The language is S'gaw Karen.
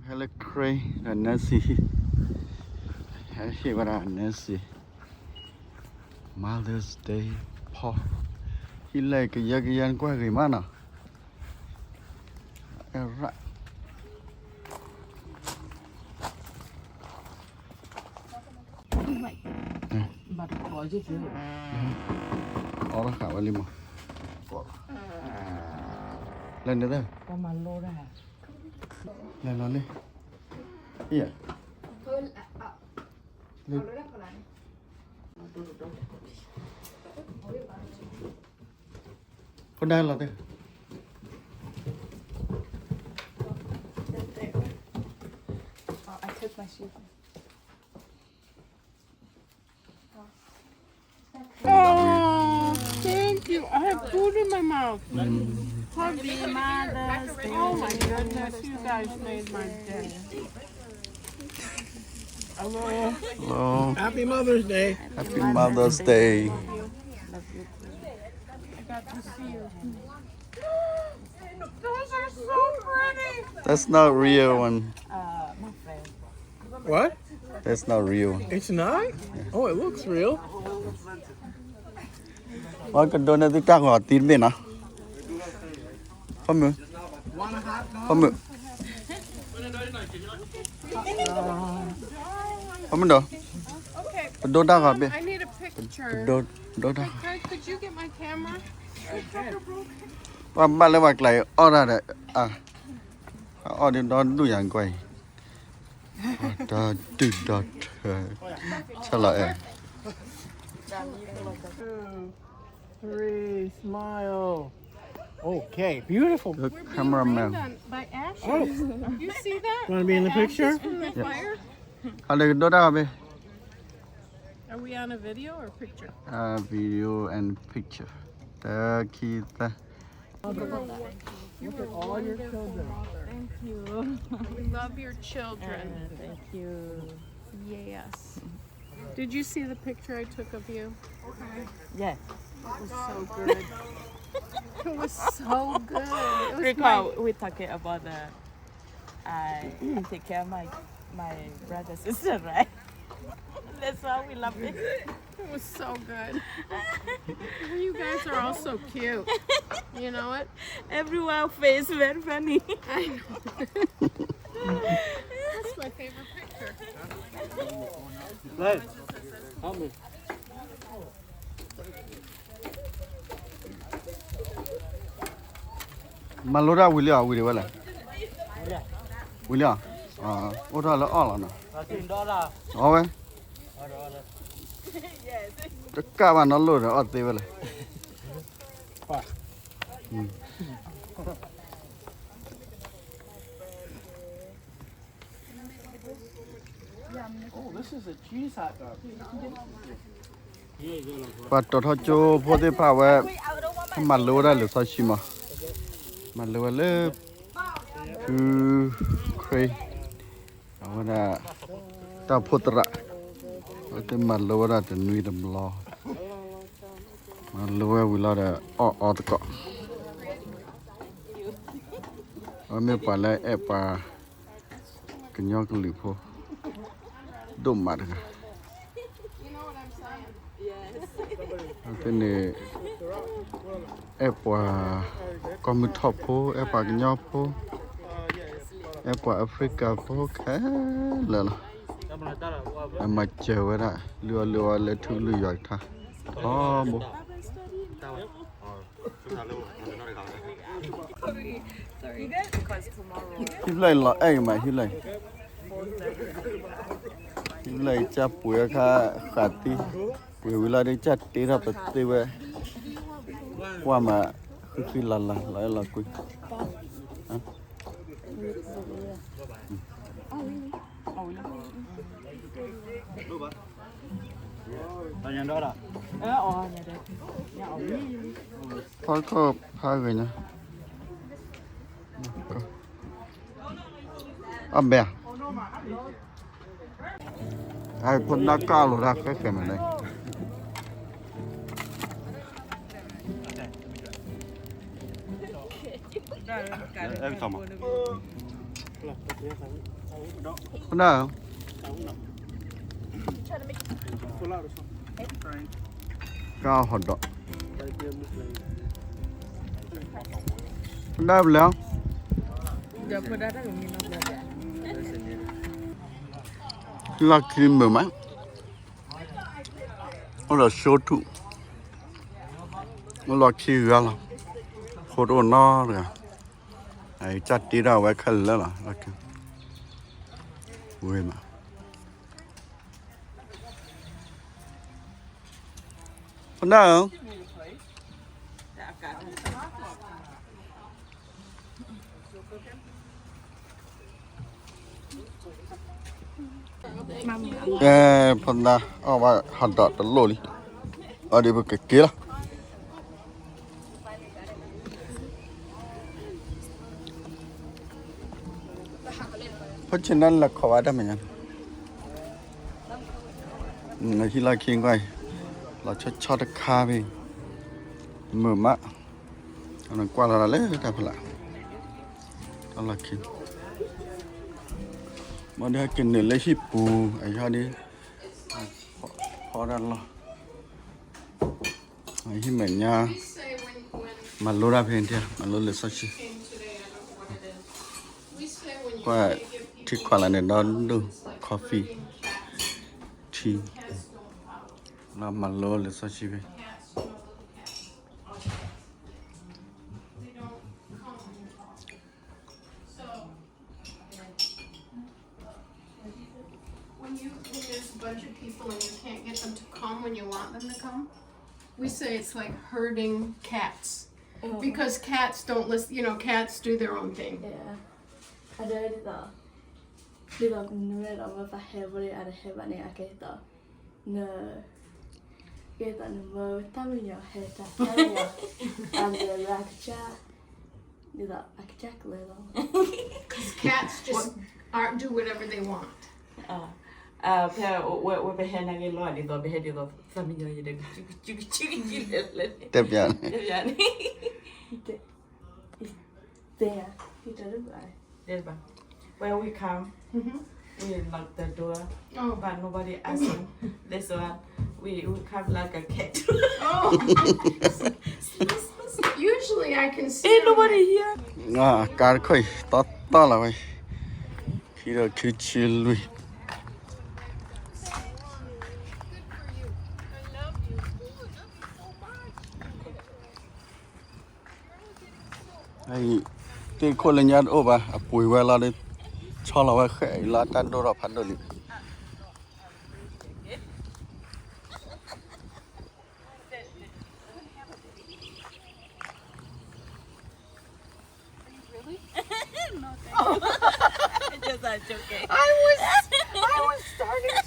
ဟဲလၢ Craig ဒီး Nancy ဟံၣ်, ဟဲဟ့ၣ်ဝဲဒၣ် Nancy Mother's Day ဖီ, ဟံၣ်လၢကယၢကယၢနကွၢ်ဂ့ၤမးနီၤ, အဲၣ်ရၣ် အီၣ်တၢ်ဃာ်ဝဲလံမး, လဲၤန့ၣ်သၢ, လဲၤလီၤလံ, ယ, လၢ ဖိဒါလီၤတဲ. Oh, thank you. I have food in my mouth. Happy Mother's Day. Oh my goodness, you guys made my day. Hello. Hello. Happy Mother's Day. Happy Mother's Day. I got to see you. Those are so pretty. That's not real one. What? That's not real one. It's not? Oh, it looks real. အကဒိးန့ၢ်သုတၢ်ဂီၤတံၢ်တဘ့ၣ်နီၤ, ဖီမုၣ်, ဖီမုၣ်, ဖီမုၣ်ဒီး, ပဒိတၢ်ဂီၤတဘ့ၣ်, ပဒိတၢ်ဂီၤ, ပှၤဘၣ်လၢပှၤကျါအံၤအီၣ်တၢ်ဒီး, အအီၣ်ဒ်ဒီဒူၣ်ယၤကွၢ်အံၤ ဒီဒူၣ်ဒီထၢ, ဆၢလီၤအဲၣ်. Three, smile. Okay, beautiful. The cameraman. By Asher. You see that? Want to be in the picture? From the fire? ဟးလၢကဒိတၢ်ဘ့ၣ်. Are we on a video or picture? Video and picture. တၢ်ခံသၢ. Look at all your children. Thank you. We love your children. Thank you. Yes. Did you see the picture I took of you? Yes. It was so good. It was so good. It was Recall, we talking about the, I take care of my, my brother, sister, right? That's why we love it. It was so good. You guys are all so cute. You know what? Everyone face very funny. I know. That's my favorite picture. Help me. မၤလိတၢ်ဝံၤလံဧါ, ဝံၤဒံးဝဲလဲၣ်, ဝံၤလံဧါ, အိၣ်ထီၣ်လၢအီၣ်လီၤနီၤ, အီၣ်ဝဲ, တကးဘၣ်နီၤလိၣ်ဒီးအီၣ်သ့ဝဲလဲၣ်. Oh, this is a cheese hot dog. ပှၤတီၤထီၣ်ကၠိဖိသ့ၣ်တဖၣ်ဝဲ, မၤလိဝဲဒၣ်လံာ်စီဆှံမး, မၤလိဝဲလၢ ဖု ခရံာ်, အဝဲဒၣ် တၢ်အိၣ်ဖှိၣ်သရၣ်, အဝဲသ့ၣ်မၤလိဝဲဒၣ်တနွံတဘျီ, မၤလိဝဲဝံၤလီၤဒီး အီၣ်အီသကိး, အဝဲမ့ၢ်ပှၤလၢအဲၣ်ပှၤ ကညီကလုာ်ဖိ ဒိၣ်မးတဂၤ, အဝဲသ့ၣ်န့ၣ် အဲၣ်ပှၤကီၢ်မုၢ်ထီၣ်ဖိ, အဲၣ်ပှၤကညီဖိ, အဲၣ်ပှၤအဖရံကၤဖိခဲလၢာ်လီၤ. အမၤစၢၤဝဲဒၣ် လုၢ်အီၣ်လုၢ်အီလၢထူကလုၢ်ယွၤကထါ ထီဘိ ဟံၣ်ဖျၢၣ်အံၤလီၤအဲၣ်ကမး ဟံၣ်ဖျၢၣ်အံၤ, ဟံၣ်ဖျၢၣ်အံၤ ကၢ်ပှ့ၤအခါဃးသံ, ပှ့ၤဝံၤလီၤဒီး ကၢ်တ့ထီၣ်ပသ့ဝဲ, ကွၢ်မး ဃံဃံလၤလၤ လီၤအဲၣ်လီၤကွံ ဖီခိၣ်ဖးဂ့ၤညါ, အဘဲ, ဖိနၢ်ကၢ်လိာ်တၢ်ဃဲဃဲမးန့ၣ်, အဲၣ်ကစီမး, ဖဒၣ်ဧၢ, ကၢ်ဟီၣ်ဒီး, ဖဒၣ်ပလဲၤ, လီၢ်ခံမုာ်မး, အိၣ်ဒီးၡိထူၣ်, အိၣ်လီၢ်ခံဂၤလီၤ, ဖိတအိၣ်နီတဂၤ, အကစၢ်တ့ထီၣ်ဝဲခဲလၢာ်လီၤ, ဝ့ၢ်မး, ဖဒၣ်ဧၢ, ကဲ, ဖဒၣ်အီၣ်ဘၣ်ဟီၣ်ဒီးတလိၣ်လံ, အီၤဒ်ပကက့ၤလီၤ. ဖိဆ့ၣ်နီၤလဲၤခိးဝဲတၢ်မဲာ်ညါ, ဟံၣ်လီၢ်ခံကွၢ်အံၤ, လီၤဆီဆီတခါဖဲ, မုာ်မး, ကွၢ်လီၤလၢတၢ်ဖီလာ်, တၢ်လီၢ်ခံ, ဘၣ်ဒီးဟဲက့ၤနုာ်လၢဟံၣ်ပူၤ အဟံၣ်ဒ်, ဖီတၢ်လီၢ် ဟံၣ်မဲာ်ညါ, မၤလိတၢ်ဖဲန့ၣ်, မၤလိလံာ်စီဆှံ, ကွၢ်ထံခွးလၢန့ၣ်ဒီဒူၣ် coffee, tea, လၢမၤလိလံာ်စီဆှံဖဲ When you, when there's a bunch of people and you can't get them to come when you want them to come, we say it's like herding cats. Because cats don't listen, you know, cats do their own thing. အဒိဒ်သိး, ဒ်သိးနမ့ၢ်ဒီးမ့ၢ်ပှၤဟဲဖိန့ၣ် အတဟဲဘၣ်န့ၣ် အကဲဒ်သိး, န, ကဲဒ်သိးနမ့ၢ်တၢ်မံညီၤဟဲတၢ်တၢ်မံညီၤ, အကစၢ်, ဒ်သိးအကစၢ်ကျဲလီၤ. 'Cause cats just aren't, do whatever they want. ဖဲဝဲပဟဲနာ်က့ၤလီၤ ဒ်သိးပဟဲဒ်သိးသးမံညီၤယဲဒီး ကကကကကလဲၣ်လဲၣ်, တဲပၠးန့ၣ်, တဲပၠးန့ၣ်, တဲယၤ, တဲတဘၣ်, တဲတဘၣ်, where we come, we lock the door, but nobody asking. This one, we, we come like a cat. Usually I can see. Ain't nobody here. ကါတခိၣ်အံၤ တီတီလီၤဝဲ, ခံဒီးခံဆံလွံၢ် သ့ၣ်ခိၣ်လၢညါတအိၣ်ဘၣ် အပှ့ၤဝဲလီၤဒီး ဆီလီၤဝဲဃဲးအံၤလီၤ တၢ်ဒိၣ်ထီၣ်ဖးဒိၣ်လံ. Really? No, thank you. Just, uh, joking. I was, I was starting to